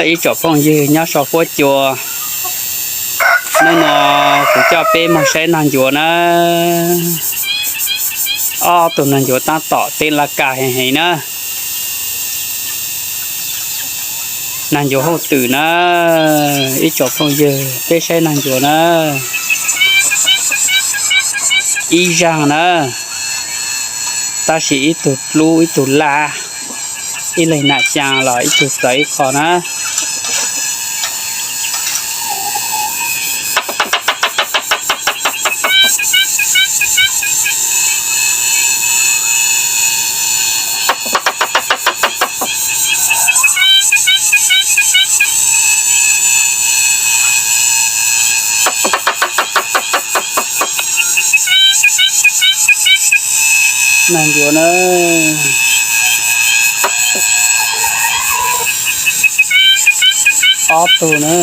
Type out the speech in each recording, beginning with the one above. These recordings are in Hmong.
Ib tsoom phooj ywg nyob sau fuab cua, hnub no kuv coj peb mus saib nag ncuav na. Ob tug nag ncuav tab tom tej laj kab heev heev na. Nag ncuav hooj twm na, ib tsoom phooj ywg peb saib nag ncuav na. Ib zaug na, tab sis ib tug dlub ib tug laj, ib leeg nam xyaa los ib tug txawv ib qho na. Nag ncuav na, ob tug na.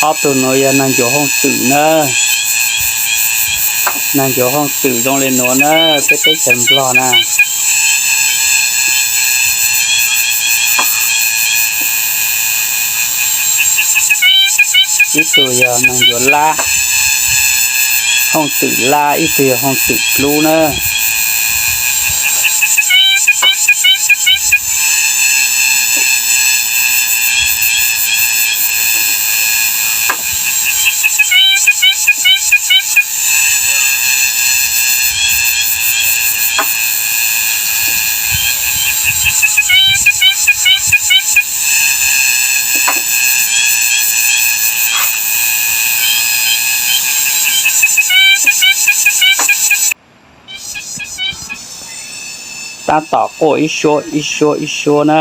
Ob tug nuav yog nag ncuav hooj twm na. Nag ncuav hooj twm zoo le nuav na, peb teb chaws Nplog na. Ib tug yog nag ncuav lab, hooj twm lab, ib tug yog hooj twm dlub na. Tab tom quaj ib suab ib suab ib suab na.